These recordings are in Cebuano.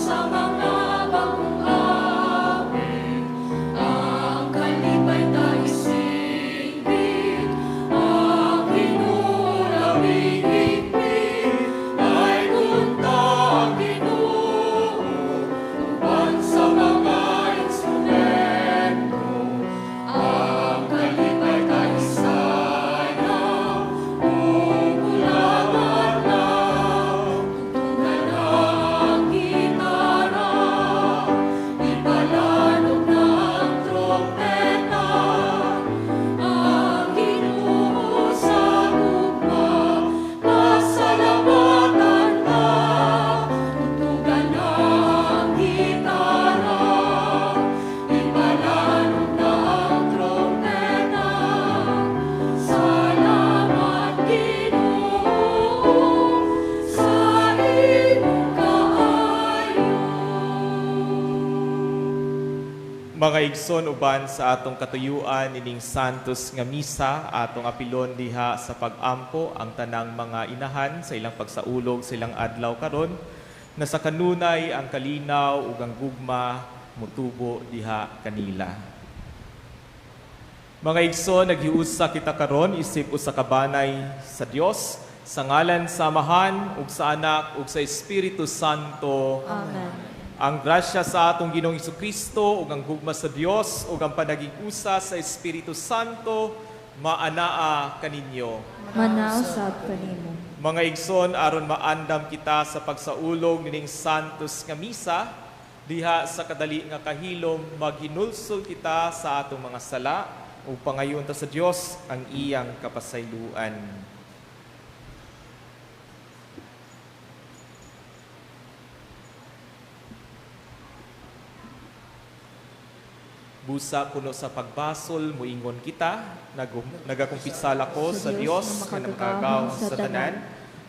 Sa mga bagong awit, ang kalipay ta isinggit, ang Ginoo labing higpit, ay unta ang Ginoo, uban sa mga instrumento, ang kalipay ta isayaw, ug adlaw, tugtugan ang gitara, ipalanog na ang trompeta, ang Ginoo sa gugma, pasalamatan ta, tugtugan ang gitara, ipalanog na ang trompeta, salamat Ginoo sa imong kaayo. Mga igsoon, uban sa atong katuyuan ining Santos nga Misa, atong apilon diha sa pag-ampo ang tanang mga inahan sa ilang pagsaulog sa ilang adlaw karon na sa kanunay ang kalinaw ug ang gugma mutubo diha kanila. Mga igsoon, naghiusa kita karon isip usa ka banay sa Dios sa ngalan sa Amahan ug sa Anak ug sa Espiritu Santo. Amen. Ang grasya sa atong Ginoong Kristo ug ang gugma sa Dios ug ang panagig-usa sa Espiritu Santo maanaa kaninyo. Manausab kanimo. Mga igsoon, aron maandam kita sa pagsaulog nining Santos nga Misa, diha sa kadali nga kahilom maghinulsol kita sa atong mga sala ug pangayon ta sa Dios ang iyang kapasayloan. Busa kuno sa pagbasol muingon kita, nagakumpisal ako sa Dios nga makagagahom sa tanan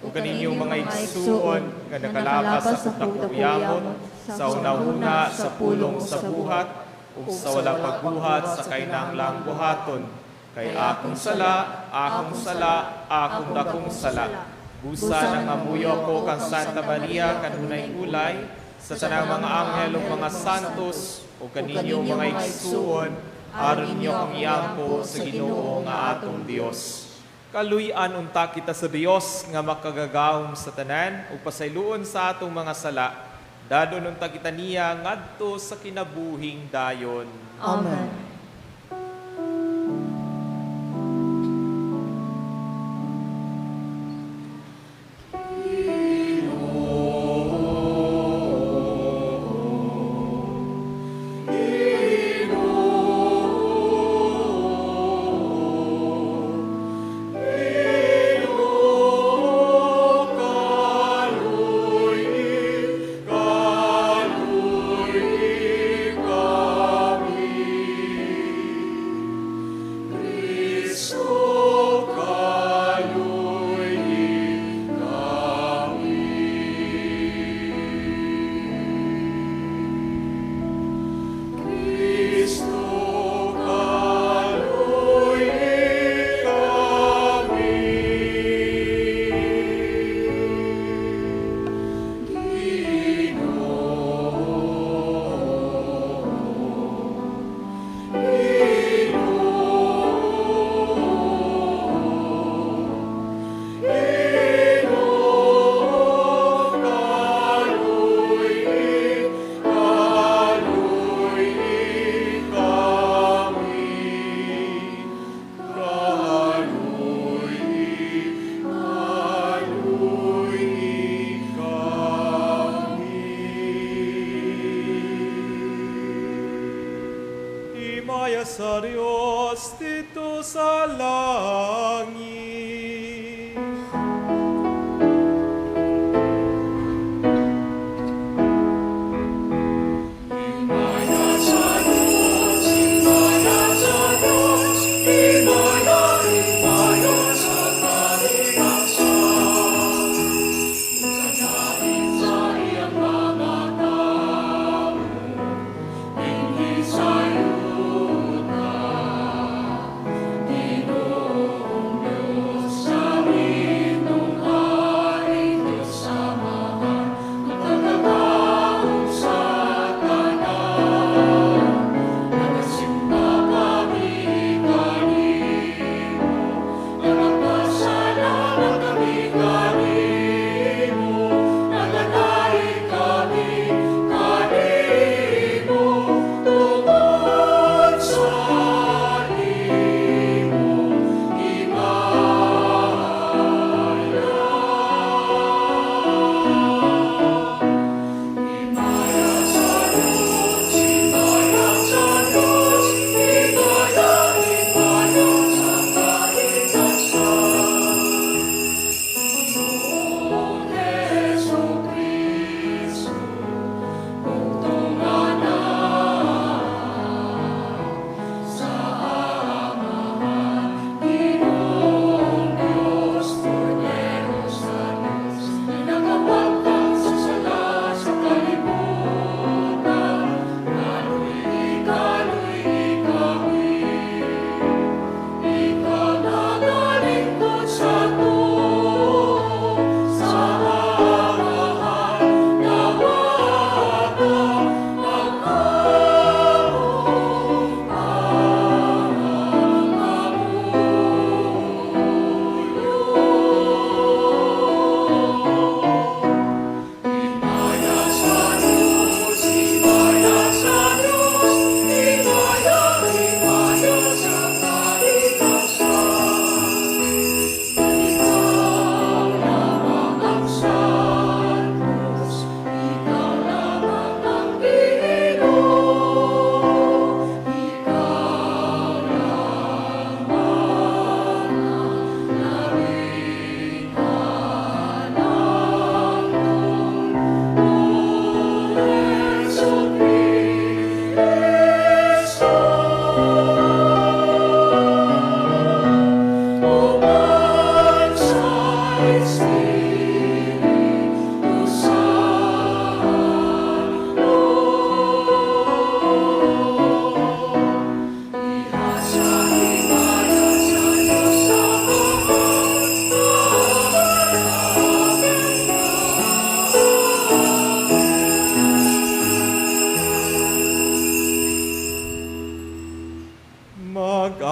ug kaninyong mga igsuon nga nakalapas sa akong dakuyamot sa unahuna, sa pulong, sa buhat ug sa wala pagbuhat sa kainahanglang buhaton, kay akong sala, akong sala, akong dakong sala. Busa nangamuyo ako kang Santa Maria kanunay ulay, sa tanang mga anghel ug mga santos ug kaninyong mga igsuon, aron ninyo akong iampo sa Ginoo nga atong Dios. Kaluy-an unta kita sa Dios nga makagagahom sa tanan ug pasayloon sa atong mga sala. Dadon unta kita niya ngadto sa kinabuhing dayon. Amen. Himaya sa Dios didto sa langit. Himaya sa Diyos, himaya sa Diyos, himaya, himaya sa kaligasan. Kadaig sa iyang mga tao, dinhi sa yuta. Ginoong Diyos.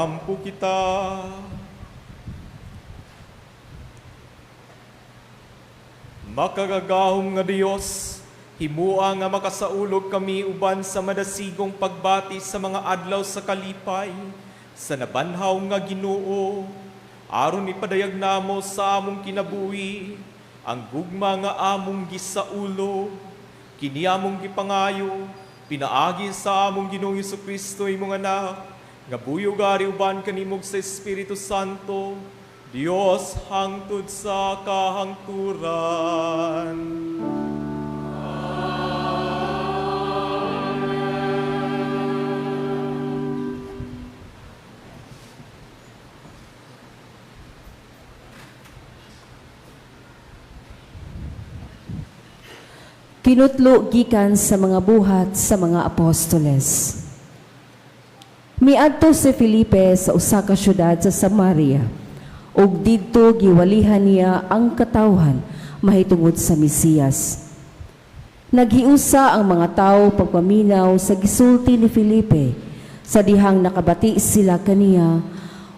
Mag-ampo kita. Makagagahom nga Dios, himua nga makasaulog kami uban sa madasigong pagbati sa mga adlaw sa kalipay, sa nabanhaw nga Ginoo, aron ipadayag namo sa among kinabuhi ang gugma nga among gisaulog, kini among gipangayo, pinaagi sa among Ginoong Kristo, imong Anak, nga buyog ari uban kanimo sa Espiritu Santo, Dios hangtod sa kahangturan. Kinutlo gikan sa mga buhat sa mga apostoles. Miadto si Felipe sa usa ka syudad sa Samaria ug didto giwalihan niya ang katawhan mahitungod sa Mesiyas. Naghiusa ang mga tawo pagpaminaw sa gisulti ni Felipe sa dihang nakabati sila kaniya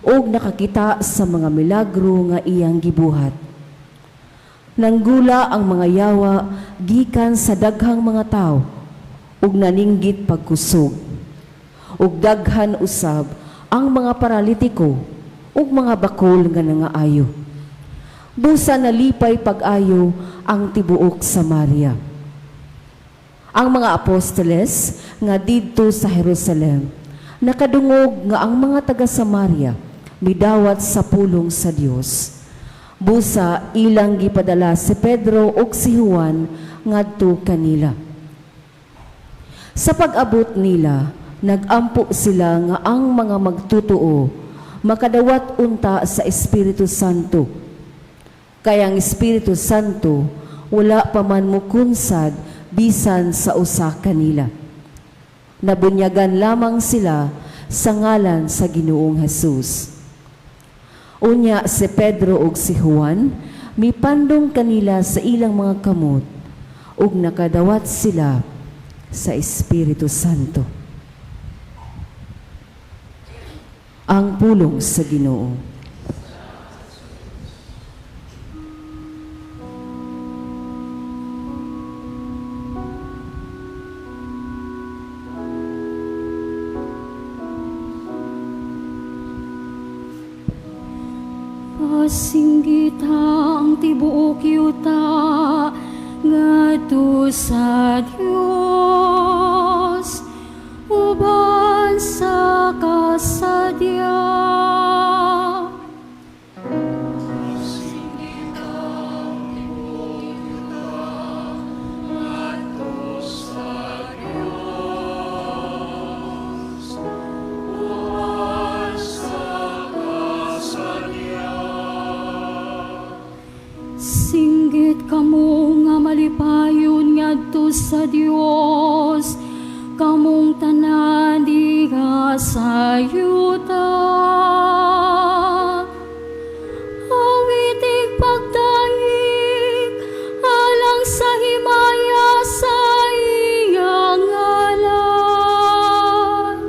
ug nakakita sa mga milagro nga iyang gibuhat. Nanggula ang mga yawa gikan sa daghang mga tawo ug naninggit pagkusog. Ug daghan usab ang mga paralitiko ug mga bakol nga nangaayo. Busa nalipay pag-ayo ang tibuok Samaria. Ang mga apostoles nga didto sa Jerusalem nakadungog nga ang mga taga Samaria midawat sa pulong sa Dios. Busa ilang gipadala si Pedro ug si Juan ngadto kanila. Sa pag-abot nila, nagampo sila nga ang mga magtutuo makadawat unta sa Espiritu Santo. Kay ang Espiritu Santo wala pa man mukunsad bisan sa usa kanila. Nabunyagan lamang sila sa ngalan sa Ginoong Jesus. Unya si Pedro ug si Juan mipandong kanila sa ilang mga kamot ug nakadawat sila sa Espiritu Santo. Ang pulong sa Ginoo. Pasinggita ang tibuok yuta ngadto sa Dios uban sa kasadya. Singgit kamo nga malipayon ngadto sa Dios, kamong tanan diha sa yuta. Awitig pagdayeg alang sa himaya sa iyang ngalan.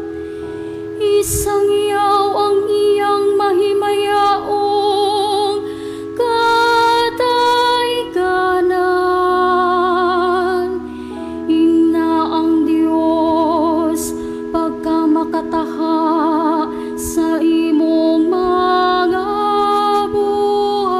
Isangyaw ang iyang mahimayaong kadayganan. Ingna ang Dios pagkamakataha sa imong mga buhat.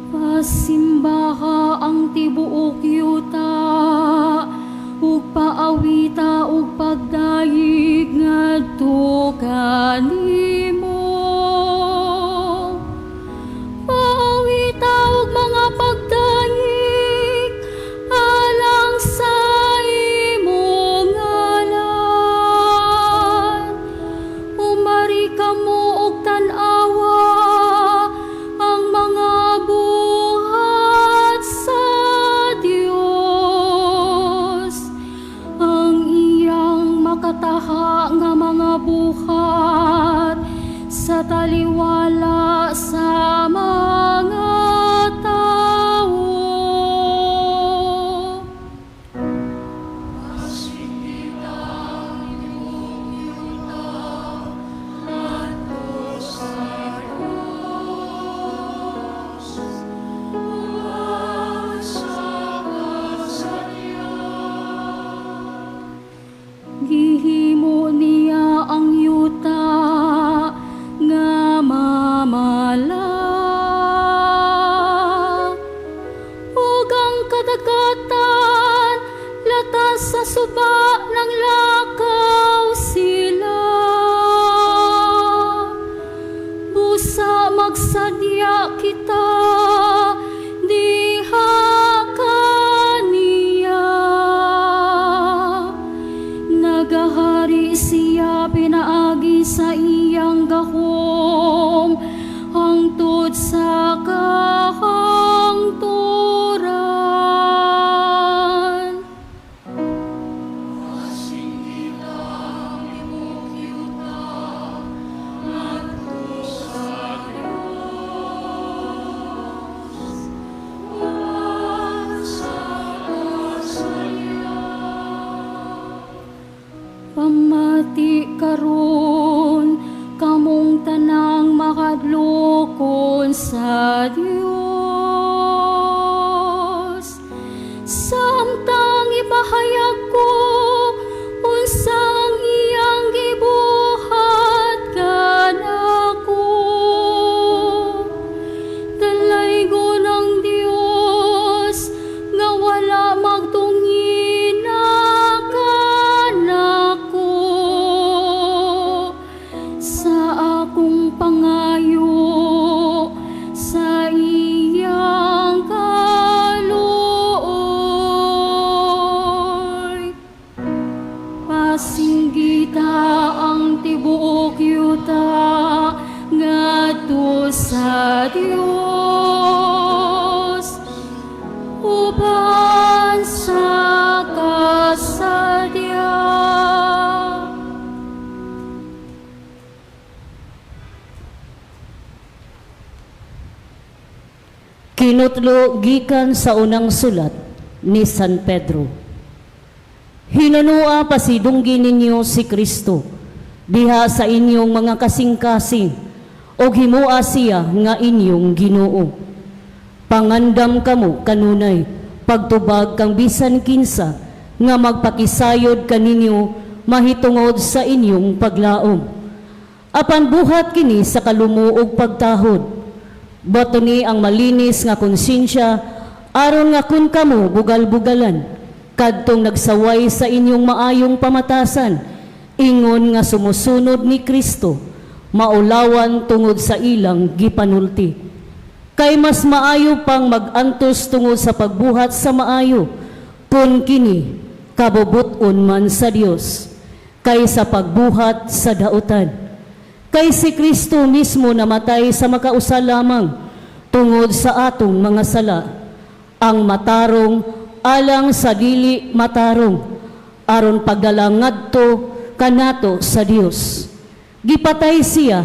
Pasimbaha ang tibuok yuta ug paawita og pagdayeg ngadto kanimo. Paawita og mga pagdayeg alang sa imong ngalan. Umari kamo og tan-awa ang mga buhat sa Dios. Dios, samtang ipahayag ko unsa ang iyang gibuhat kanako. Dalaygon ang Dios nga wala magtungina kanako. Sa akong pangayo sa iyang kaluoy, pasinggita ang tibuok yuta ngadto sa Dios, uban sa kasadya. Kinutlo gikan sa unang sulat ni San Pedro. Hinunua pasidunggi ninyo si Kristo diha sa inyong mga kasing-kasing ug himua siya nga inyong Ginoo. Pangandam kamo kanunay pagtubag kang bisan kinsa nga magpakisayod kaninyo mahitungod sa inyong paglaom. Apan buhat kini sa kalumo ug pagtahod. Bato ni ang malinis nga konsensya aron nga kun kamo bugal-bugalan kadtong nagsaway sa inyong maayong pamatasan, ingon nga sumusunod ni Kristo, maulawan tungod sa ilang gipanulti. Kay mas maayo pang mag-antos tungod sa pagbuhat sa maayo, kun kini kabubut-on man sa Dios, kaysa pagbuhat sa dautan. Kay si Kristo mismo namatay sa makausa lamang tungod sa atong mga sala, ang matarong alang sa dili matarong, aron pagdala ngadto kanato sa Dios. Gipatay siya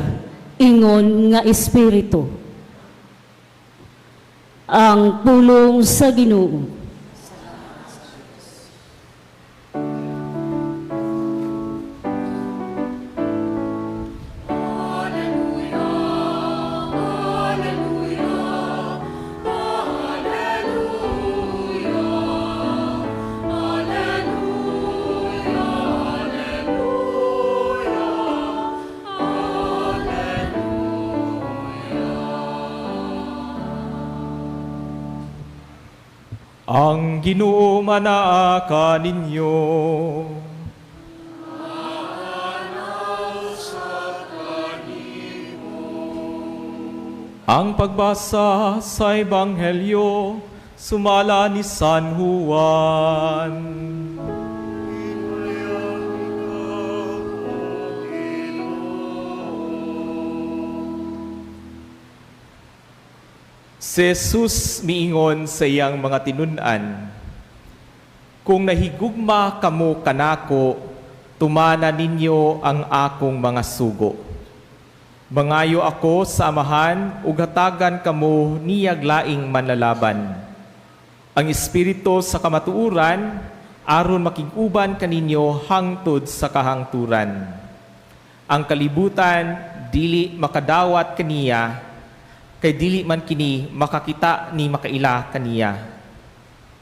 ingon nga espiritu. Ang pulong sa Ginoo. Ang Ginoo manaa kaninyo. Ang pagbasa sa Ebanghelyo sumala ni San Juan. Si Jesus miingon sa iyang mga tinun-an, "Kung nahigugma kamo kanako, tumana ninyo ang akong mga sugo. Mangayo ako sa Amahan ug hatagan kamo niyag laing manlalaban. Ang Espiritu sa kamatuoran aron makig-uban kaninyo hangtod sa kahangturan. Ang kalibutan dili makadawat kaniya, kay dili man kini makakita ni makaila kaniya.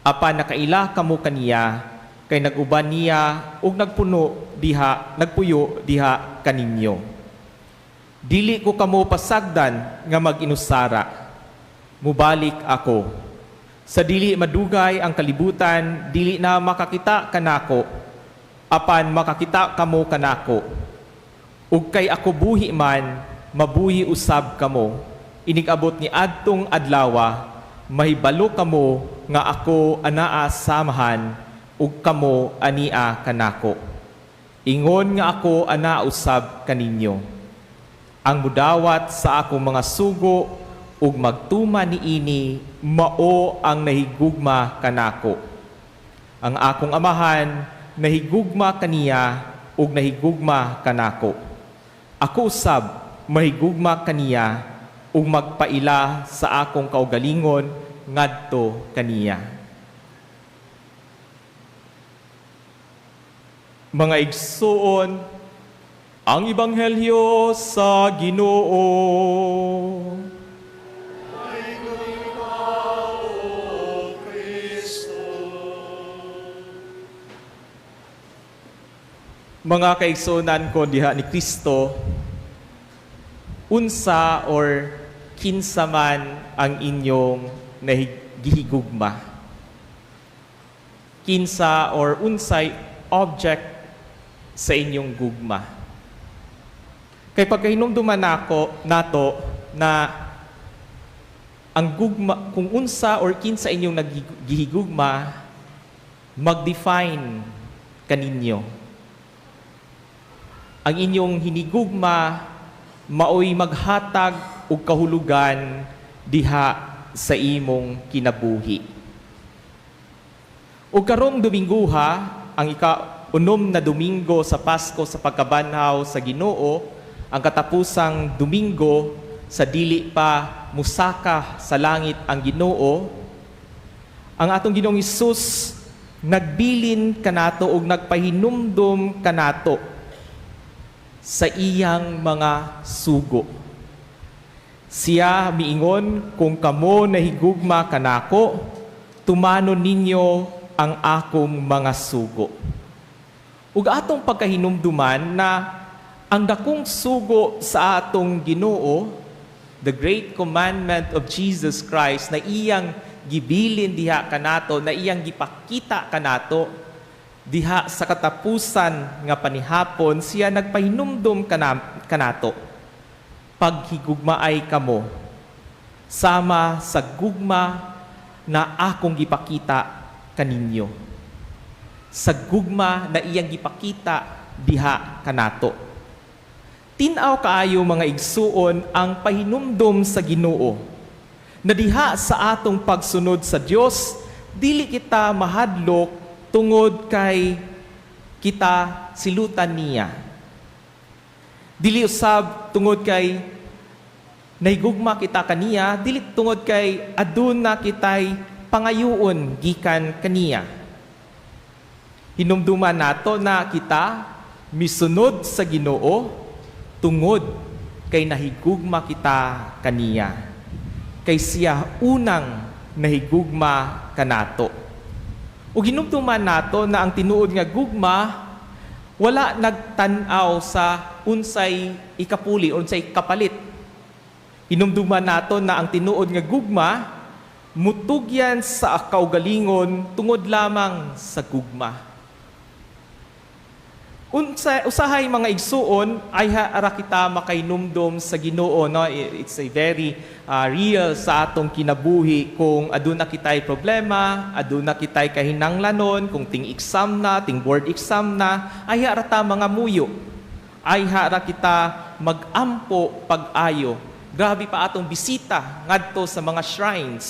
Apan nakaila kamo kaniya, kay nag-uban niya ug nagpuno diha, nagpuyo diha kaninyo. Dili ko kamo pasagdan nga mag-inusara. Mubalik ako. Sa dili madugay ang kalibutan, dili na makakita kanako, apan makakita kamo kanako. Ug kay ako buhi man, mabuhi usab kamo. Inig-abot ni adtong adlawa, mahibalo kamo nga ako anaa sa Amahan ug kamo ania kanako. Ingon nga ako anaa usab kaninyo. Ang mudawat sa akong mga sugo ug magtuman niini, mao ang nahigugma kanako. Ang akong Amahan nahigugma kaniya ug nahigugma kanako. Ako usab mahigugma kaniya ug magpaila sa akong kaugalingon ngadto kaniya." Mga igsuon, ang Ebanghelyo sa Ginoo. Mga kaigsuonan ko diha ni Kristo, unsa or kinsa man ang inyong nahigugma? Kinsa or unsay object sa inyong gugma? Kay pagkahinumduman nako nato na ang gugma, kung unsa or kinsa inyong nagihigugma, mag-define kaninyo. Ang inyong hinigugma maoy maghatag og kahulugan diha sa imong kinabuhi. Ug karong Domingguha, ang ika-6 na Domingo sa Pasko sa pagkabanhaw sa Ginoo, ang katapusang Domingo sa dili pa musaka sa langit ang Ginoo, ang atong Ginoong Hesus nagbilin kanato ug nagpahinumdom kanato sa iyang mga sugo. Siya miingon, "Kung kamo nahigugma kanako, tumanon ninyo ang akong mga sugo." Ug atong pagkahinumduman na ang dakong sugo sa atong Ginoo, the great commandment of Jesus Christ na iyang gibilin diha kanato, na iyang gipakita kanato diha sa katapusan nga panihapon, siya nagpahinumdum kanato: "Paghigugmaay kamo sama sa gugma na akong gipakita kaninyo." Sa gugma na iyang gipakita diha kanato. Tin-aw kaayo, mga igsuon, ang pahinumdom sa Ginoo na diha sa atong pagsunod sa Dios, dili kita mahadlok tungod kay kita silutan niya. Dili usab tungod kay nahigugma kita kaniya, dili tungod kay aduna kitay pangayuon gikan kaniya. Hinumduman nato na kita misunod sa Ginoo tungod kay nahigugma kita kaniya. Kay siya unang nahigugma kanato. Ug hinumduman nato na ang tinuod nga gugma wala nagtan-aw sa unsay ikapuli, unsay kapalit. Hinumduman nato na ang tinuod nga gugma mutugyan sa kaugalingon tungod lamang sa gugma. Unsa usahay, mga igsuon, ayha ara kita makainumdom sa Ginoo, no? It's a very real sa atong kinabuhi. Kung aduna kitay problema, aduna kitay kahinanglanon, kung ting exam na, ting board exam na, ayha ra ta mga muyo, ayha ra kita magampo pag-ayo. Grabe pa atong bisita ngadto sa mga shrines.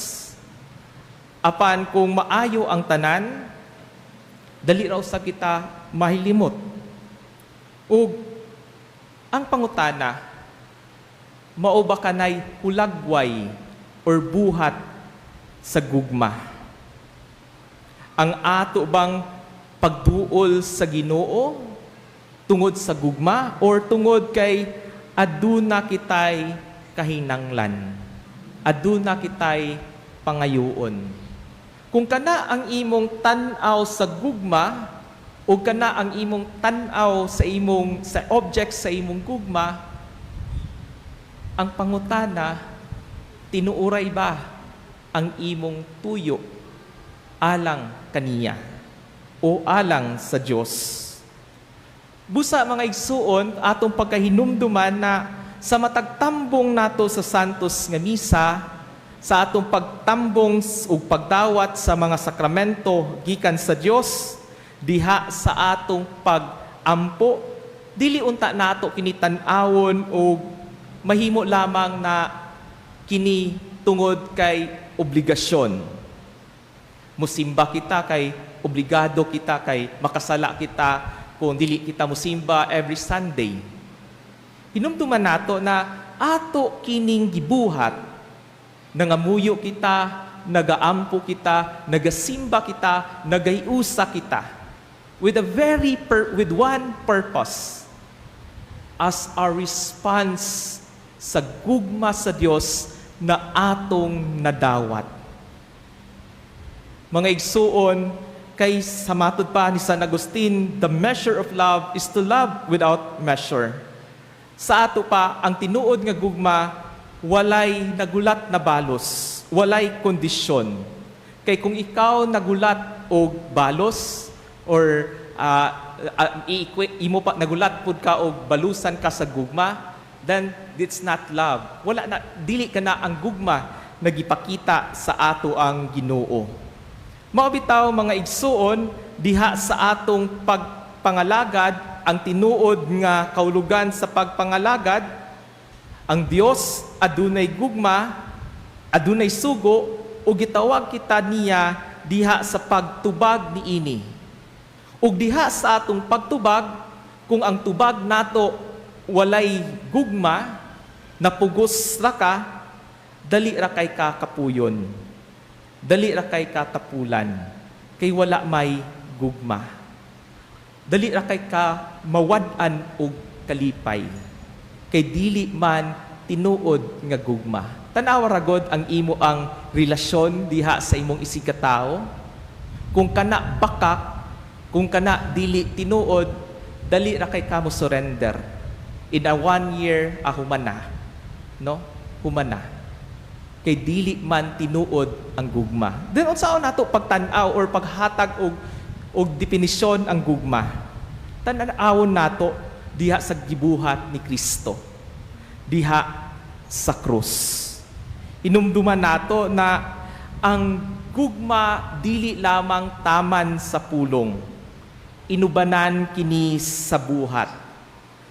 Apan kung maayo ang tanan, dali ra usab kita mahilimot. Ug ang pangutana, mao ba kanay hulagway or buhat sa gugma? Ang ato bang pagduol sa Ginoo tungod sa gugma or tungod kay aduna kitay kahinanglan? Aduna kitay pangayuon? Kung kana ang imong tan-aw sa gugma o kana ang imong tan-aw sa object sa imong gugma, ang pangutana, tinuuray ba ang imong tuyo alang kaniya o alang sa Dios? Busa, mga igsuon, atong pagkahinumduman na sa matag tambong nato sa Santos nga Misa, sa atong pagtambong ug pagdawat sa mga sakramento gikan sa Dios, diha sa atong pagampo, dili unta nato kini tan-awon og mahimo lamang na kini tungod kay obligasyon. Musimba kita kay obligado kita, kay makasala kita kung dili kita musimba every Sunday. Hinumduman nato na ato kining gibuhat, nangamuyo kita, nagaampo kita, nagasimba kita, nagayusa kita with one purpose, as our response sa gugma sa Dios na atong nadawat. Mga igsuon, Kay sa matud pa ni San Agustin, the measure of love is to love without measure. Sa ato pa, ang tinuod nga gugma, walay nagulat na balos, walay kondisyon. Kay kung ikaw nagulat og balos or imo pa nagulat pud ka og balusan ka sa gugma, then it's not love. Wala na, dili ka na ang gugma nagipakita sa ato ang Ginoo. Mao bitaw, mga igsuon, diha sa atong pagpangalagad, ang tinuod nga kaulugan sa pagpangalagad, ang Dios adunay gugma, adunay sugo, ug gitawag kita niya diha sa pagtubag niini. Ug diha sa atong pagtubag, kung ang tubag nato walay gugma, napugos ra ka, dali ra kay ka kapuyon. Dali ra kay ka tapulan, kay wala may gugma. Dali ra kay ka mawad-an og kalipay, kay dili man tinuod nga gugma. Tan-awa ra god ang imo ang relasyon diha sa imong isigkatawo. Kung kana bakak, kung kana dili tinuod, dali ra kay ka mo surrender. In a one year, human na. No? Human na. Kay dili man tinuod ang gugma. Then unsaon nato pagtan-aw or paghatag og definisyon ang gugma? Tan-awon nato diha sa gibuhat ni Kristo. Diha sa krus. Inumduman nato na ang gugma dili lamang taman sa pulong. Inubanan kini sa buhat.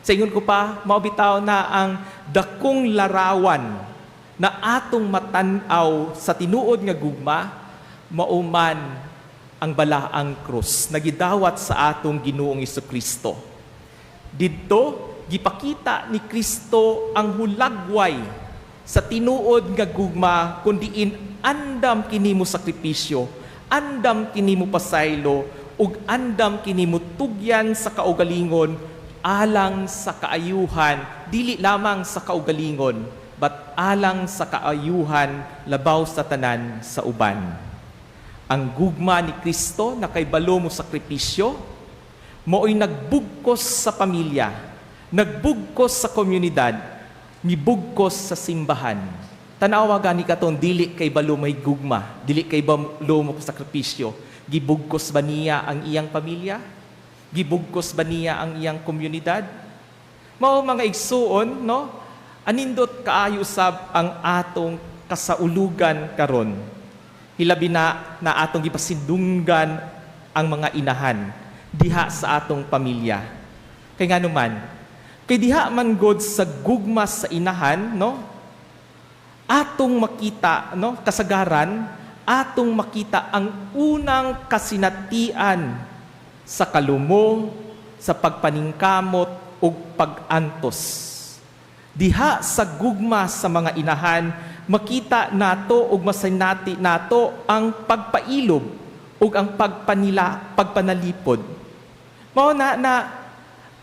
Sa ingon ko pa, mao bitaw na ang dakong larawan na atong matan-aw sa tinuod nga gugma, mauman ang balaang krus na gidawat sa atong Ginoong Kristo. Didto gipakita ni Kristo ang hulagway sa tinuod nga gugma, kun diin andam kini mo sakripisyo, andam kini mo pasaylo, ug andam kini mo tugyan sa kaugalingon alang sa kaayuhan, dili lamang sa kaugalingon, but alang sa kaayuhan labaw sa tanan sa uban. Ang gugma ni Kristo na kay balo mo sakripisyo, mao'y nagbugkos sa pamilya, nagbugkos sa komunidad, mibugkos sa simbahan. Tanawa gani katong dili kay balo may gugma, dili kay balo mo sakripisyo. Gibugkos ba niya ang iyang pamilya? Gibugkos ba niya ang iyang komunidad? Mao, mga igsuon, no? Anindot kaayo sab ang atong kasaulugan karon. Hilabi na na atong gipasindunggan ang mga inahan diha sa atong pamilya. Kay ngano man, kay diha man god sa gugma sa inahan, no? Atong makita, no, kasagaran, atong makita ang unang kasinatian sa kalumo, sa pagpaningkamot ug pag-antos. Diha sa gugma sa mga inahan, makita nato ug masinati nato ang pagpailob ug ang pagpanalipod. Mao na na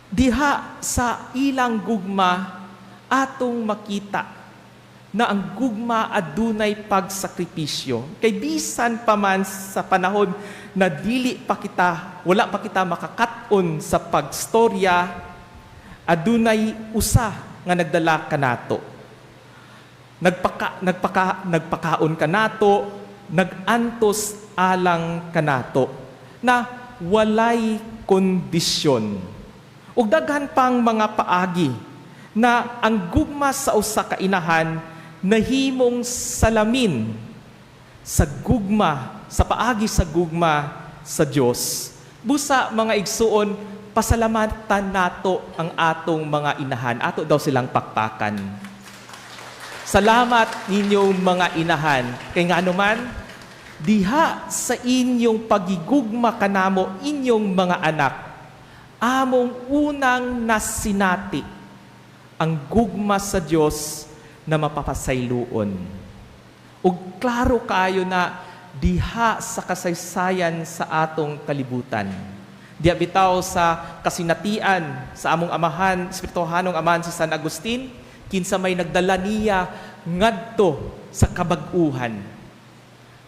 diha sa ilang gugma atong makita na ang gugma adunay pagsakripisyo. Kay bisan pa man sa panahon na dili pa kita, wala pa kita makakat-on sa pagstorya, adunay usa nga nagdala kanato. Nagpakaon kanato, nagantos alang kanato na walay kondisyon. Ug daghan pang mga paagi na ang gugma sa usa ka inahan nahimong salamin sa gugma, sa paagi sa gugma sa Dios. Busa, mga igsuon, pasalamatan nato ang atong mga inahan. Ato daw silang pakpakan. Salamat ninyong mga inahan. Kay ngano man, diha sa inyong pagigugma kanamo inyong mga anak, among unang nasinati ang gugma sa Dios na mapapasayloon. Ug klaro kaayo na diha sa kasaysayan sa atong kalibutan. Diha bitaw sa kasinatian sa among amahan, espirituhanong amahan si San Agustin, kinsa may nagdala niya ngadto sa kabag-uhan.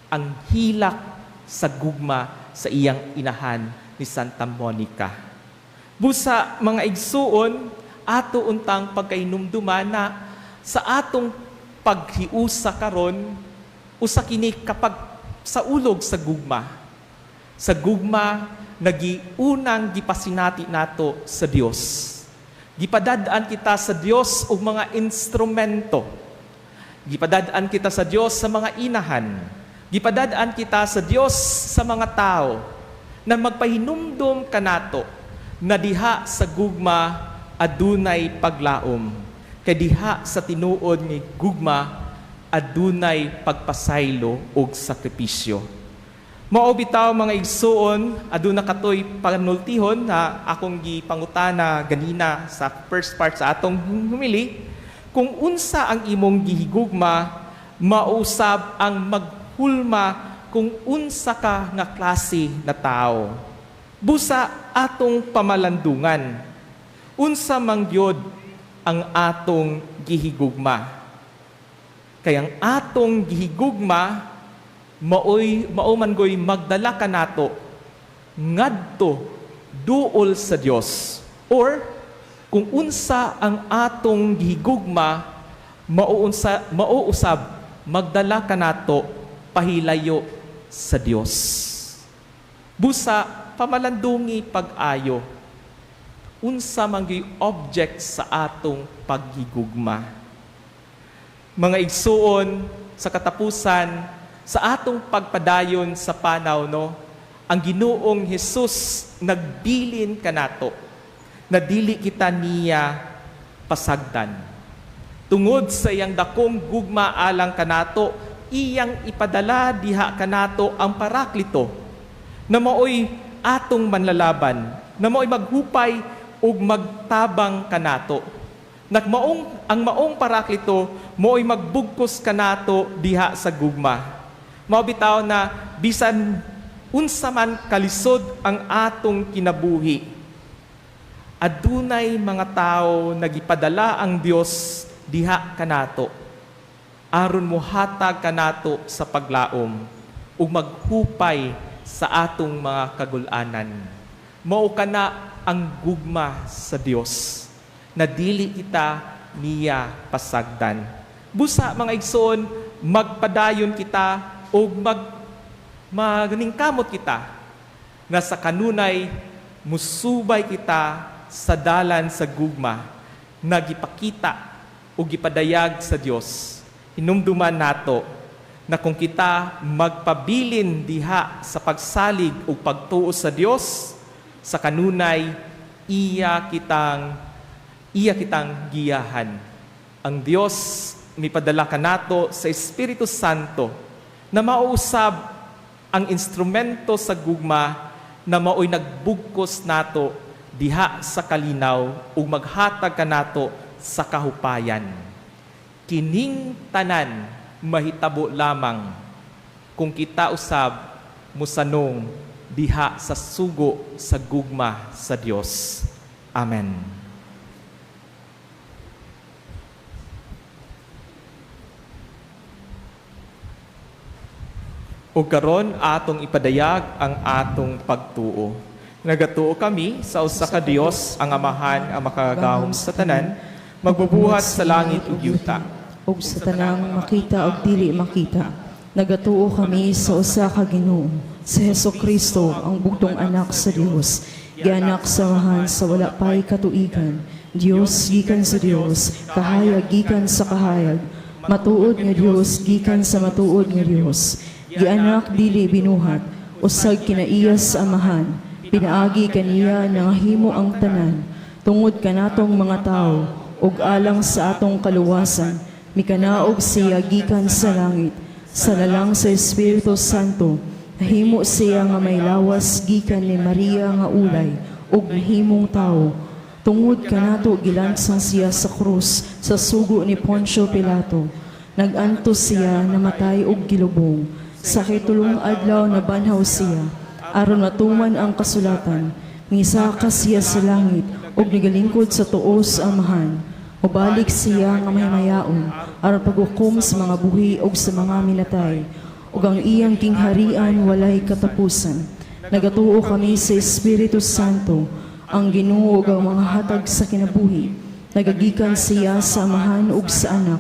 Ang hilak sa gugma sa iyang inahan ni Santa Monica. Busa, mga igsuon, ato untang pagkahinumduman na sa atong paghiusa karon, usa kini kapag saulog sa gugma. Sa gugma nagiunang gipasinati nato sa Dios. Gipadad-an kita sa Dios og mga instrumento. Gipadad-an kita sa Dios sa mga inahan. Gipadad-an kita sa Dios sa mga tao na magpahinumdum kanato na diha sa gugma adunay paglaom. Kay diha sa tinuod ni gugma adunay pagpasaylo og sakripisyo. Mao bitaw, mga igsuon, aduna katoy panultihon na akong gipangutana ganina sa first part sa atong homily, kung unsa ang imong gihigugma, mausab ang maghulma kung unsa ka nga klase na tao. Busa atong pamalandungan, unsa man gyud ang atong gihigugma? Kay ang atong gihigugma maoy mao man goy magdala kanato ngadto duol sa Dios, or kung unsa ang atong gihigugma, mao unsa mao usab magdala kanato pahilayo sa Dios. Busa pamalandungi pag-ayo, unsa man gyud object sa atong paghigugma. Mga igsuon, sa katapusan sa atong pagpadayon sa panaw, no, ang Ginoong Hesus nagbilin kanato na dili kita niya pasagdan. Tungod sa iyang dakong gugma alang kanato, iyang ipadala diha kanato ang Paraklito na maoy atong manlalaban, na maoy maghupay ug magtabang kanato. Nagmaong ang maong Paraklito maoy magbugkos kanato diha sa gugma. Mao bitaw na bisan unsa man kalisod ang atong kinabuhi, adunay mga tao nagipadala ang Dios diha kanato aron mohatag kanato sa paglaom ug maghupay sa atong mga kagul-anan. Mao kana ang gugma sa Dios na dili kita niya pasagdan. Busa, mga igsoon, magpadayon kita ug magningkamot kita na sa kanunay musubay kita sa dalan sa gugma na gipakita o gipadayag sa Dios. Hinumduman nato na kung kita magpabilin diha sa pagsalig ug pagtuo sa Dios, sa kanunay iya kitang giyahan. Ang Dios mipadala kanato sa Espiritu Santo na mauusab ang instrumento sa gugma na maoy nagbugkos nato diha sa kalinaw ug maghatag kanato sa kahupayan. Kining tanan mahitabo lamang kung kita usab musanong diha sa sugo sa gugma sa Dios. Amen. Ug karon atong ipadayag ang atong pagtuo. Nagatuo kami sa usa ka Dios, ang Amahan, ang makagagahom sa tanan, magbubuhat sa langit ug yuta Ug sa tanang makita ug dili makita. Nagatuo kami sa usa ka Ginoo, si Hesus Kristo, ang bugtong anak sa Dios, gianak sa Amahan sa wala pay katuigan. Dios gikan sa Dios, kahayag gikan sa kahayag, matuod nga Dios gikan sa matuod nga Dios. Gianak, dili binuhat, usag kinaiya sa Amahan, pinaagi kaniya nangahimo ang tanan. Tungod kanatong mga tawo ug alang sa atong kaluwasan, mikanaog siya gikan sa langit. Sa lalang sa Espiritu Santo, nahimo siya nga may lawas gikan ni Maria nga ulay ug nahimong tawo. Tungod kanato, gilansang siya sa krus sa sugo ni Poncio Pilato. Nagantos siya, namatay ug gilubong. Sa kitulong adlaw nabanhaw siya aron matuman ang kasulatan. Misaka siya sa langit ug nagalingkod sa tuo sa Amahan. Mobalik siya nga mahimayaon aron paghukom sa mga buhi ug sa mga minatay, ug ang iyang gingharian walay katapusan. Nagatuo kami sa Espiritu Santo, ang Ginoo ug ang mga hatag sa kinabuhi. Nagagikan siya sa Amahan ug sa Anak.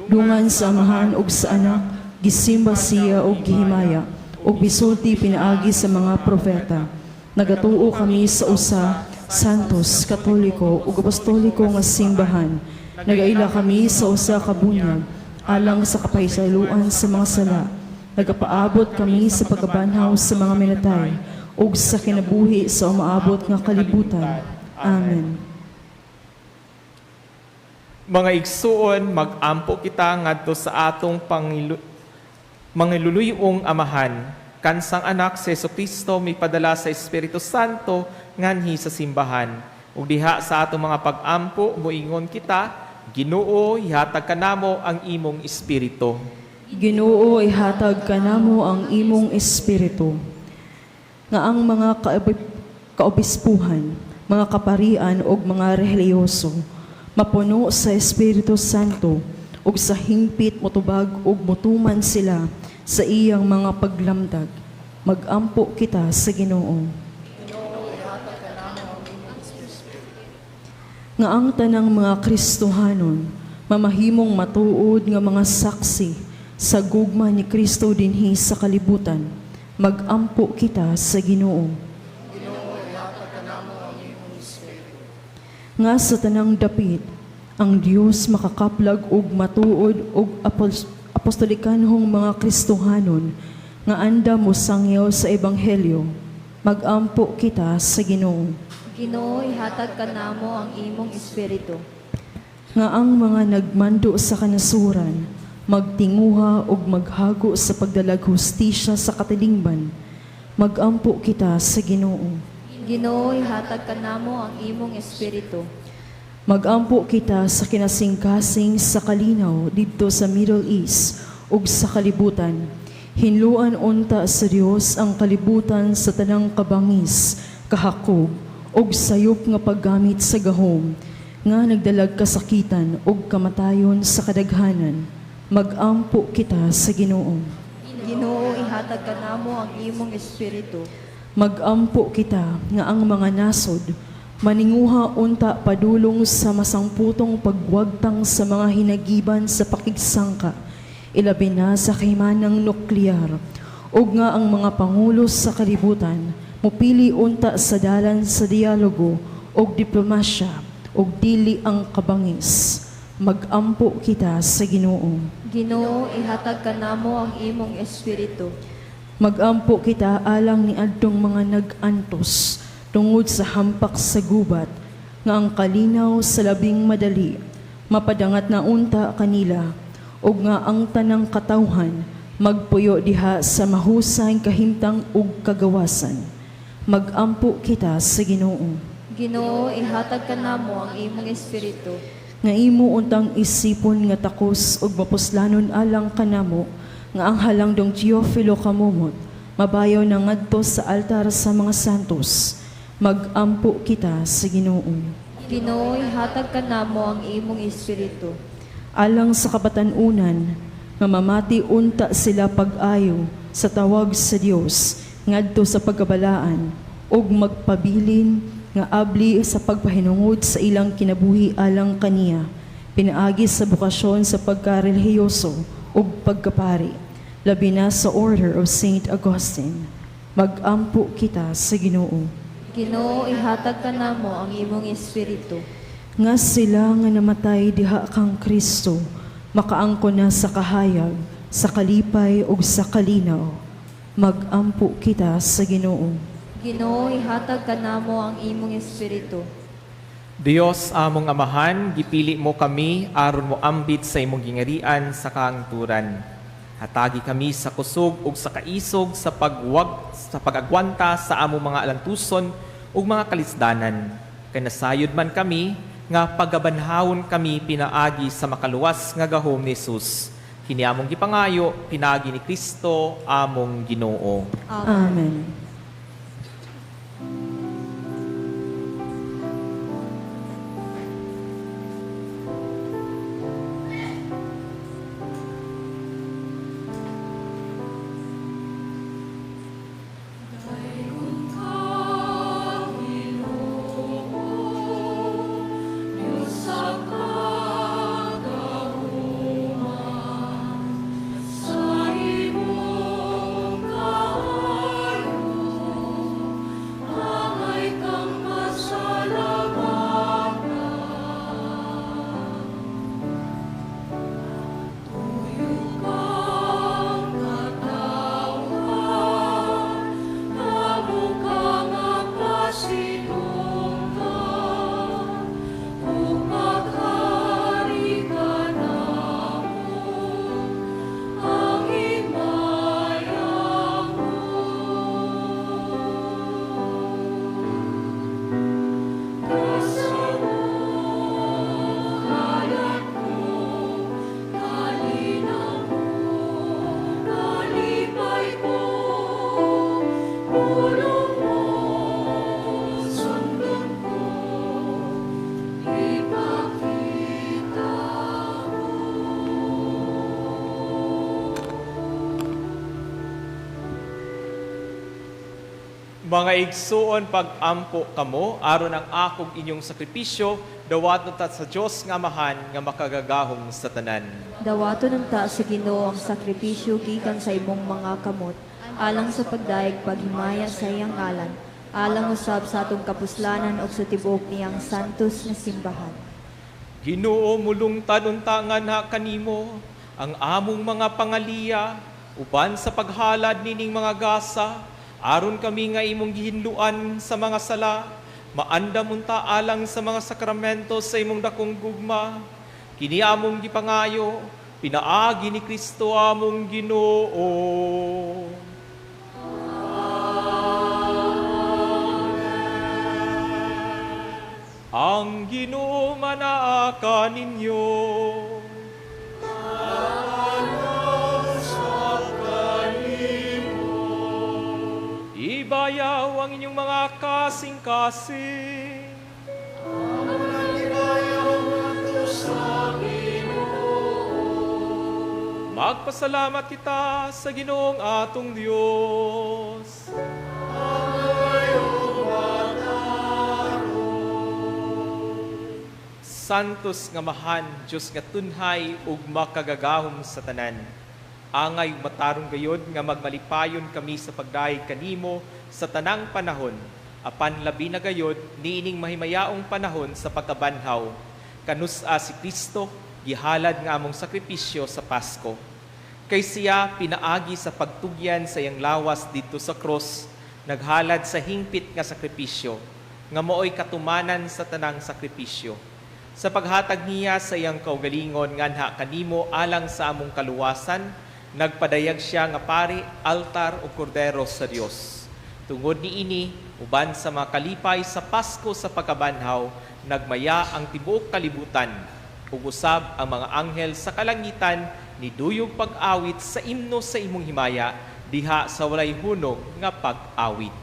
Dungan sa Amahan ug sa Anak, gisimba siya ug gihimaya, ug bisulti pinaagi sa mga propeta. Nagatuo kami sa usa, Santos, Katoliko ug Apostoliko nga simbahan. Nagaila kami sa usa ka bunyag alang sa kapahisayloan sa mga sala. Nagapaabot kami sa pagkabanhaw sa mga minatay ug sa kinabuhi sa umaabot nga kalibutan. Amen. Mga igsuon, magampo kita ngadto sa atong mangiluluyong amahan. Kansang anak si Jesu Kristo mipadala sa Espiritu Santo nganhi sa simbahan. Ug diha sa atong mga pag-ampo moingon kita, Ginoo, ihatag kanamo ang imong espiritu. Ginoo, ihatag kanamo ang imong espiritu. Nga ang mga kaobispuhan, mga kaparian ug mga relihiyoso mapuno sa Espiritu Santo ug sa hingpit motubag ug motuman sila sa iyang mga paglamdag. Magampo kita sa Ginoo. Nga ang tanang mga Kristohanon mamahimong matuod nga mga saksi sa gugma ni Kristo dinhi sa kalibutan. Magampo kita sa Ginoo. Nga sa tanang dapit ang Dios makakaplag og matuod og apostolikanhong mga Kristohanon nga andam mosangyaw sa ebanghelyo. Magampo kita sa Ginoo. Ginoo, ihatag kanamo ang imong espiritu. Nga ang mga nagmando sa kanasuran magtinguha og maghago sa pagdalag hustisya sa katilingban. Magampo kita sa Ginoo. Ginoo, ihatag kanamo ang imong espiritu. Magampo kita sa kinasingkasing sa kalinaw didto sa Middle East ug sa kalibutan. Hinluan unta sa Dios ang kalibutan sa tanang kabangis, kahakog ug sayop nga paggamit sa gahom nga nagdalag kasakitan ug kamatayon sa kadaghanan. Magampo kita sa Ginoo. Ginoo, ihatag kanamo ang imong espiritu. Magampo kita nga ang mga nasod maninguha unta padulong sa masangputong pagwagtang sa mga hinagiban sa pakigsangka, ilabi na sa kahimanang nuklear, ug nga ang mga pangulo sa kalibutan mupili unta sa dalan sa dialogo ug diplomasya ug dili ang kabangis. Magampo kita sa Ginoo. Ginoo, ihatag kanamo ang imong espiritu. Magampo kita alang ni adtong mga nag-antos tungod sa hampak sa gubat nga ang kalinaw sa labing madali mapadangat na unta kanila ug nga ang tanang katawhan magpuyo diha sa mahusay kahimtang ug kagawasan. Magampo kita sa Ginoo. Ginoo, ihatag kanamo ang imong espiritu. Nga imo untang isipon nga takos ug mapuslanon alang kanamo nga ang halangdong Teofilo Camomot mabayaw na ngadto sa altar sa mga santos. Magampo kita sa Ginoo. Ginoo, ihatag kanamo ang imong espiritu. Alang sa kabatan-unan nga mamati unta sila pag-ayo sa tawag sa Dios ngadto sa pagkabalaan ug magpabilin nga abli sa pagpahinungod sa ilang kinabuhi alang kaniya pinaagi sa bokasyon sa pagkarelihiyoso ug pagkapari, labi na sa Order of Saint Augustine. Magampo kita sa Ginoo. Ginoo, ihatag kanamo ang imong espiritu. Nga sila nga namatay diha kang Kristo makaangko na sa kahayag, sa kalipay ug sa kalinaw. Magampo kita sa Ginoo. Ginoo, ihatag kanamo ang imong espiritu. Dios among amahan, gipili mo kami aron mo ambit sa imong gingarian sa kahangturan. Hatagi kami sa kusog ug sa kaisog sa pag-agwanta sa among mga alantuson ug mga kalisdanan. Kay nasayod man kami nga pagabanhawon kami pinaagi sa makaluwas nga gahom ni Jesus. Kini among gipangayo pinaagi ni Kristo among Ginoo. Amen. Daygon Mga igsuon, pag-ampo kamo aron ang akong inyong sakripisyo dawaton ta sa Dios nga Amahan nga makagagahom sa tanan. Dawaton unta sa Ginoo ang sakripisyo gikan sa imong mga kamot, alang sa pagdayeg paghimaya sa iyang ngalan, alang usab sa atong kapuslanan ug sa tibuok niyang santos nga simbahan. Ginoo, mulungtad unta nganha kanimo ang among mga pangaliya uban sa paghalad nining mga gasa, aron kami nga imong gihinluan sa mga sala, maandam unta alang sa mga sakramento sa imong dakong gugma. Kini among gipangayo pinaagi ni Kristo among Ginoo. Ang Ginoo manaa kaninyo. Ibayaw ang inyong mga kasing-kasing. Magpasalamat kita sa Ginoong atong Dios. Santos nga mahan, Dios nga tunhay ug makagagahom sa tanan. Angay ug matarong gayod nga magmalipayon kami sa pagdayeg kanimo sa tanang panahon, apan labi na gayod niining mahimayaong panahon sa pagkabanhaw. Kanus-a si Kristo gihalad nga among sakripisyo sa Pasko. Kay siya pinaagi sa pagtugyan sa iyang lawas didto sa krus, naghalad sa hingpit nga sakripisyo, nga maoy katumanan sa tanang sakripisyo. Sa paghatag niya sa iyang kaugalingon nganha kanimo alang sa among kaluwasan, nagpadayag siya nga pari, altar o kordero sa Dios. Tungod niini, uban sa mga kalipay sa Pasko sa pagkabanhaw, nagmaya ang tibuok kalibutan. Ug usab ang mga anghel sa kalangitan niduyog pag-awit sa imno sa imong himaya diha sa walay hunong nga pag-awit.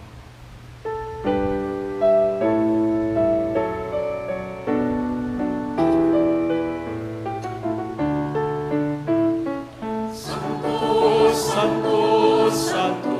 Santo, Santo, Santo,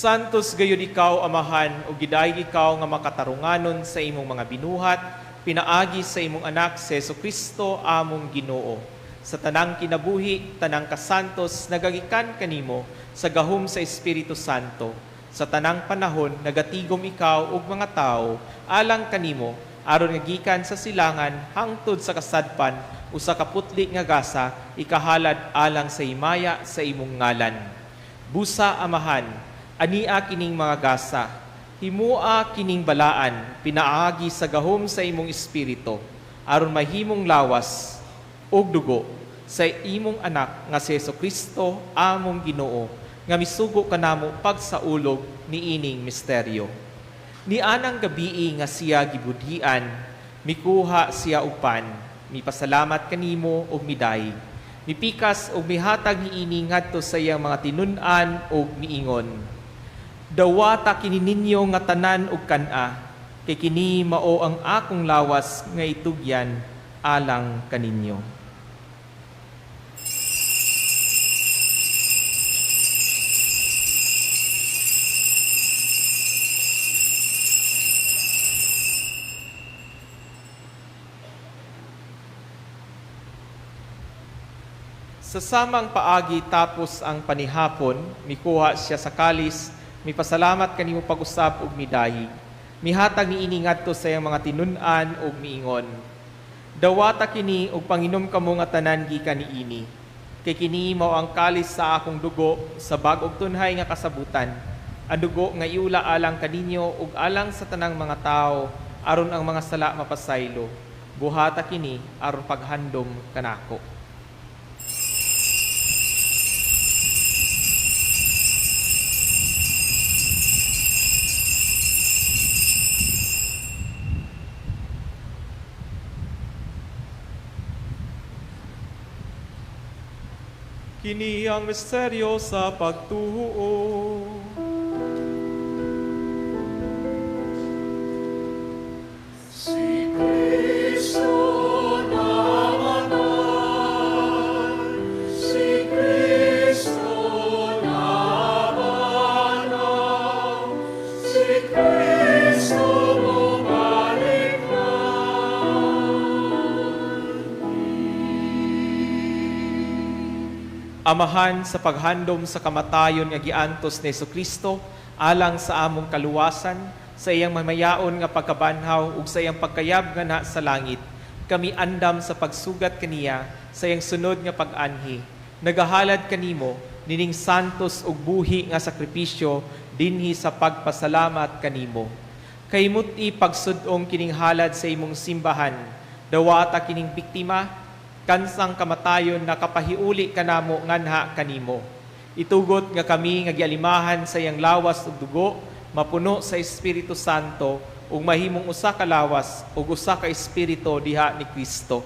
Santos gayud ikaw, Amahan, ug gidayeg ikaw nga makatarunganon sa imong mga binuhat, pinaagi sa imong anak si Hesukristo among Ginoo. Sa tanang kinabuhi, tanang kasantos, nagagikan kanimo sa gahom sa Espiritu Santo. Sa tanang panahon, nagatigom ikaw ug mga tawo alang kanimo, aron nga gikan sa silangan hangtod sa kasadpan usa ka putli nga gasa ikahalad alang sa himaya sa imong ngalan. Busa, Amahan, ania kining mga gasa, himua kining balaan, pinaagi sa gahom sa imong espiritu, aron mahimong lawas ug dugo sa imong anak nga si Hesukristo among Ginoo, nga misugo kanamo pagsaulog niining misteryo. Nianang gabii nga siya gibudhian, mikuha siya og pan, mipasalamat kanimo ug midayeg. Mipikas ug mihatag niini ngadto sa iyang mga tinun-an ug miingon, Dawata kini ninyo nga tanan ug kan-a, kay kini mao ang akong lawas nga itugyan alang kaninyo. Sa samang paagi tapos ang panihapon, mikuha siya sa kalis, mipasalamat kanimo pag-usab ug midayig. Mihatag niini ngadto sa iyang mga tinun-an ug miingon: "Dawata kini ug panginom kamo nga tanan gikan niini. Kay kini mao ang kalis sa akong dugo sa bag-ong tunhay nga kasabutan. Ang dugo nga iula alang kaninyo ug alang sa tanang mga tawo aron ang mga sala mapasaylo. Buhata kini aron paghandom kanako." Kini ang misteryo sa pagtuo. Si Kristo namatay, si Kristo nabanhaw, si Kristo bumalik na. Amahan, sa paghandom sa kamatayon nga giantos ni Kristo alang sa among kaluwasan, sa iyang mamayaon nga pagkabanhaw ug sa iyang pagkayab nganha sa langit, kami andam sa pagsugat kaniya sa iyang sunod nga pag-anhi. Nagahalad kanimo nining santos ug buhi nga sakripisyo dinhi sa pagpasalamat kanimo. Kay muti pagsud-ong kining halad sa imong simbahan, dawata kining biktima, kansang kamatayon nakapahiuli kanamo nganha kanimo. Itugot nga kami nga gialimahan sa iyang lawas ug dugo, mapuno sa Espiritu Santo ug mahimong usa ka lawas ug usa ka espiritu diha ni Kristo.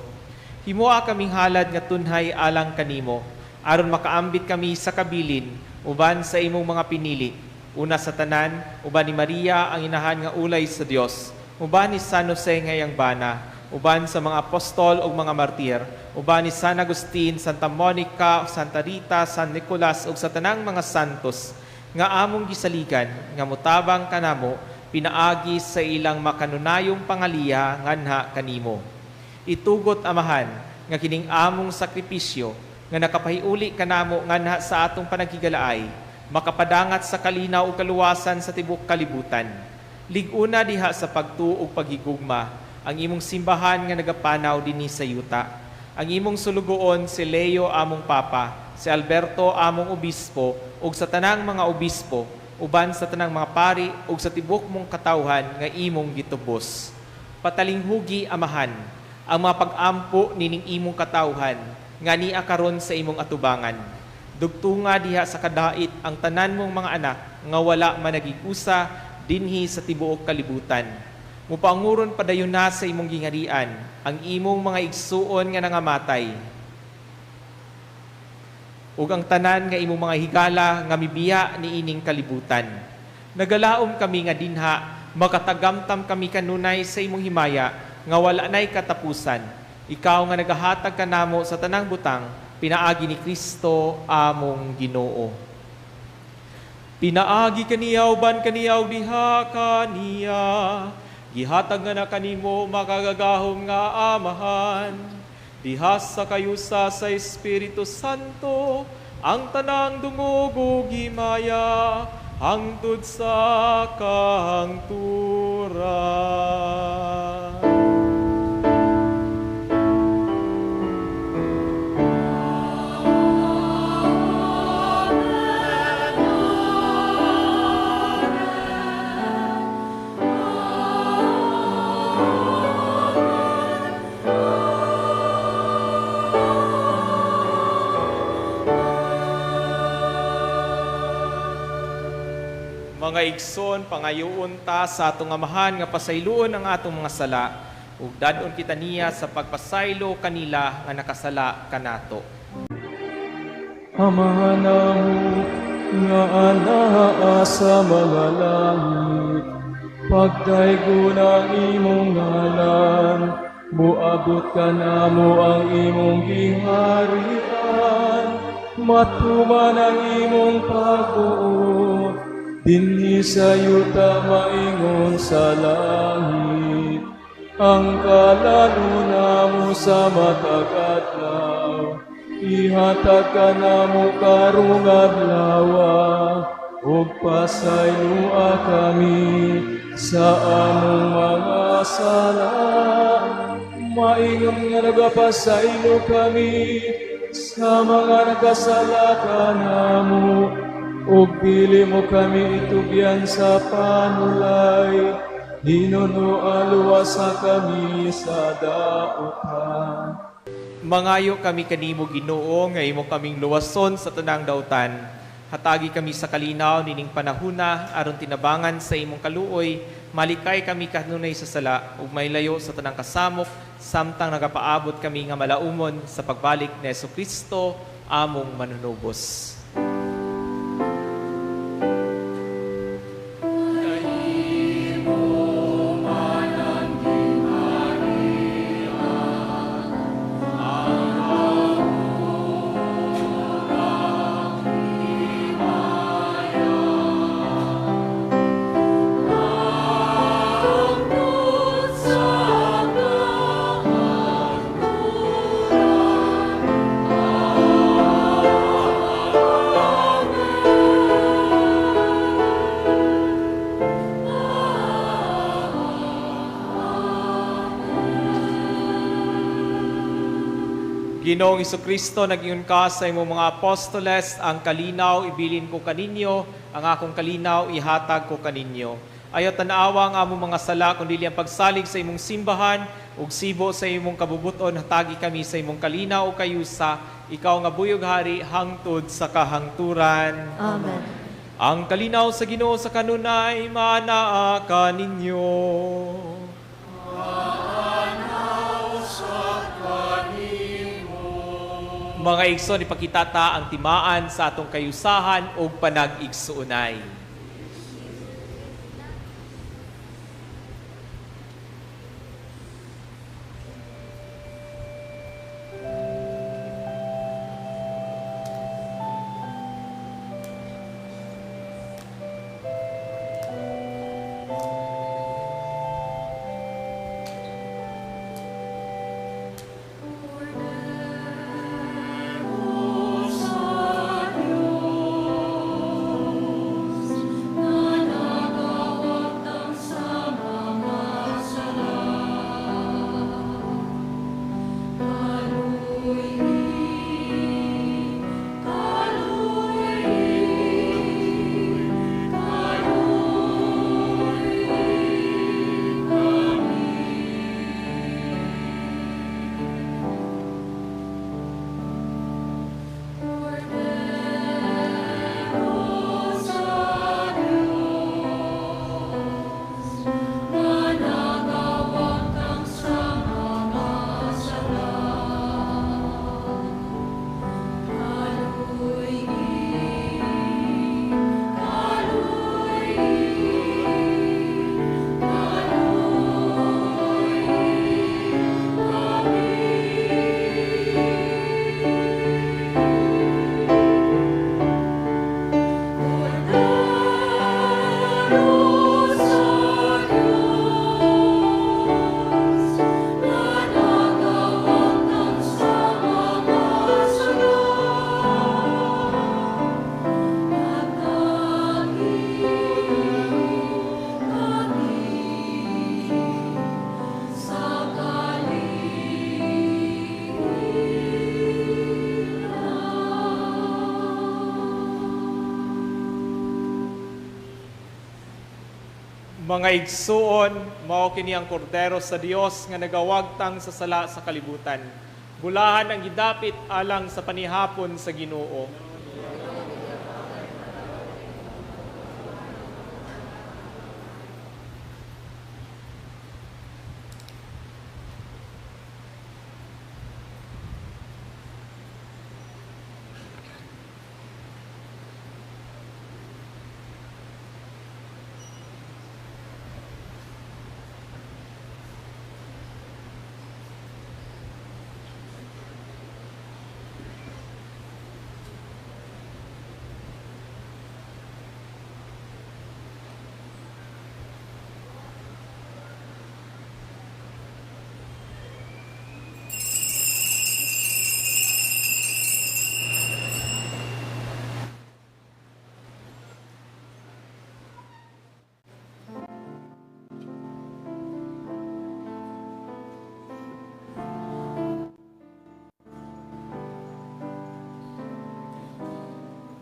Himoa kaming halad nga tunhay alang kanimo, aron makaambit kami sa kabilin uban sa imong mga pinili. Una sa tanan, uban ni Maria ang inahan nga ulay sa Dios, uban ni San Jose nga iyang bana, uban sa mga apostol ug mga martir, uban ni San Agustin, Santa Monica, Santa Rita, San Nicolas ug sa tanang mga santos nga among gisaligan nga motabang kanamo pinaagi sa ilang makanunayong pangaliya nganha kanimo. Itugot, Amahan, nga kining among sakripisyo nga nakapahiuli kanamo nganha sa atong panaghigalaay, makapadangat sa kalinaw ug kaluwasan sa tibuok kalibutan. Lig-una diha sa pagtuo ug paghigugma ang imong simbahan nga nagapanaw dinhi sa yuta. Ang imong sulugoon si Leo among Papa, si Alberto among obispo, ug sa tanang mga obispo, uban sa tanang mga pari ug sa tibuok mong katawhan nga imong gitubos. Patalinghugi, Amahan, ang mga pag-ampo nining imong katawhan nga nia karon sa imong atubangan. Dugtunga diha sa kadait ang tanan mong mga anak nga wala managig-usa dinhi sa tibuok kalibutan. Mupanguron padayon na sa imong gingarian ang imong mga igsuon nga nangamatay ug ang tanan nga imong mga higala nga mibiya niining kalibutan. Nagalaom kami nga dinha makatagamtam kami kanunay sa imong himaya nga wala nay katapusan. Ikaw nga nagahatag kanamo sa tanang butang pinaagi ni Kristo among Ginoo. Pinaagi kaniya uban kaniya ug diha kaniya, gihatag nga na kanimo makagagahom nga Amahan, diha sa kayusa sa Espiritu Santo, ang tanang dungog ug himaya hangtod sa kahangturan. Mga igsoon, pangayoon ta sa atong Amahan nga pasayloon ang atong mga sala ug dad-on kita niya sa pagpasaylo kanila nga nakasala kanato. Amahan namo nga anaa sa mga langit, pagdaygon ang imong ngalan, muabot kanamo ang imong giharian, matuman ang imong pagbuot, dinhi sa yuta maingon sa langit. Ang kalaluna mo sa matag adlaw, Ihatag ka namo karong adlaw, ug pasayloa kami sa among mga sala. Maingon nga nagapasaylo kami sa mga nagkasala kanamo, ug dili mo kami itugyan sa panulay. Hinunoa luwasa kami sa dautan. Mangayo kami kanimo, Ginoo, nga imo kaming luwason sa tanang dautan. Hatagi kami sa kalinaw nining panahuna aron tinabangan sa imong kaluoy, malikay kami kanunay sa sala ug mailayo sa tanang kasamok samtang nagapaabot kami nga malaumon sa pagbalik ni Hesukristo among manunubos. Ginoong Hesukristo, nag-ingon ka sa imong mga apostoles, ang kalinaw ibilin ko kaninyo, ang akong kalinaw ihatag ko kaninyo. Ayaw tan-awa ang among mga sala, kundi ang pagsalig sa imong simbahan, ug sibo sa imong kabubuton, hatagi kami sa imong kalinaw o kayusa, ikaw nga buyog hari, hangtod sa kahangturan. Amen. Ang kalinaw sa Ginoo sa kanunay, manaa kaninyo. Mga igsoon, ipakita ta ang timaan sa atong kayusahan ug panag-igsuonay. Mga igsuon, mao kini ang kordero sa Dios nga nagawagtang sa sala sa kalibutan. Bulahan ang gidapit alang sa panihapon sa Ginoo.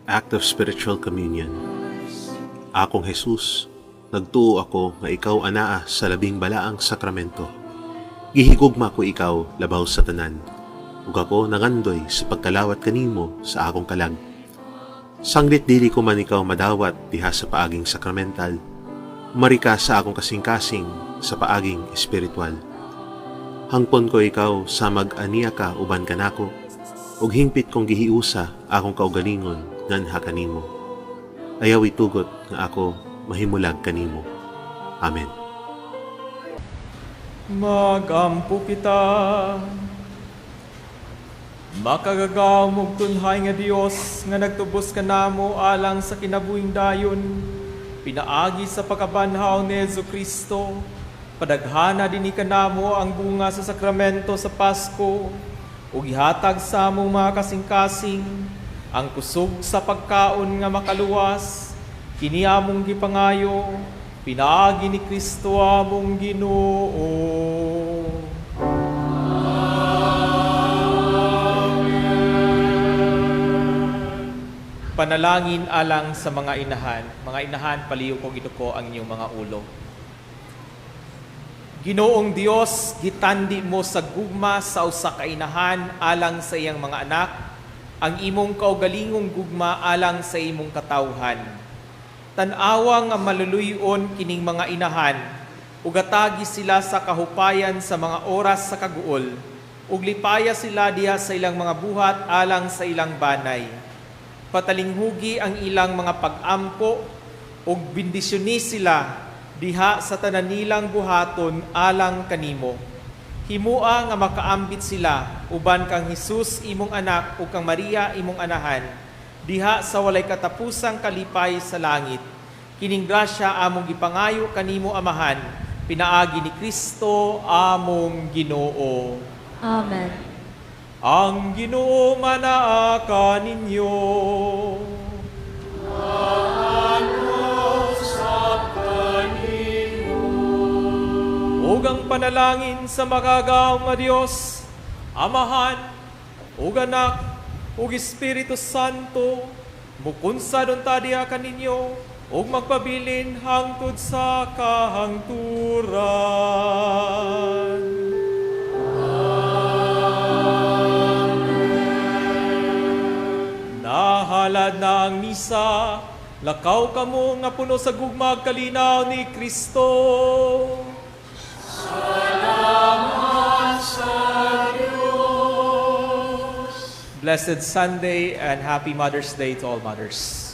Act of Spiritual Communion. Akong Jesus, nagtuo ako nga ikaw anaa sa labing balaang sakramento. Gihigugma ko ikaw labaw sa tanan. Ug ako nangandoy sa pagkalawat kanimo sa akong kalag. Sanglit dili ko man ikaw madawat diha sa paaging sakramental, marika sa akong kasing-kasing sa paaging espiritual. Hangpon ko ikaw sa mag-aniya ka uban kanako, ug hingpit kong gihiusa akong kaugalingon nganha kanimo. Ayaw itugot nga ako mahimulag kanimo. Amen. Magampo kita. Makagagahom ug tunhay nga Dios nga nagtubos kanamo alang sa kinabuhing dayon, pinaagi sa pagkabanhaw ni Hesus Kristo. Padaghana dinhi kanamo ang bunga sa sakramento sa Pasko ug ihatag sa among mga kasing-kasing ang kusog sa pagkaon nga makaluwas. Kini among gipangayo pinaagi ni Kristo among Ginoo. Panalangin alang sa mga inahan. Mga inahan, palihog og iduko ang inyong mga ulo. Ginoong Dios, gitandi mo sa gugma sa usa ka inahan alang sa iyang mga anak, ang imong kaugalingong gugma alang sa imong katawhan. Tan-awa nga maluluy-on kining mga inahan, ug hatagi sila sa kahupayan sa mga oras sa kaguol, ug lipaya sila diha sa ilang mga buhat alang sa ilang banay. Patalinghugi ang ilang mga pag-ampo ug bendisyoni sila diha sa tanan nilang buhaton alang kanimo. Himua nga makaambit sila uban kang Hesus imong anak ug kang Maria imong anahan diha sa walay katapusang kalipay sa langit. Kining grasya among gipangayo kanimo, Amahan, pinaagi ni Kristo among Ginoo. Amen. Ang Ginoo manaa kaninyo. Ug ang panalangin sa makagagahom nga Dios, Amahan, ug Anak, ug Espiritu Santo, mukunsad unta diha kaninyo ug magpabilin hangtod sa kahangturan. Nahalad na ang misa, lakaw kamo nga puno sa gugma ug kalinaw ni Kristo. Salamat sa Diyos. Blessed Sunday and happy Mother's Day to all mothers.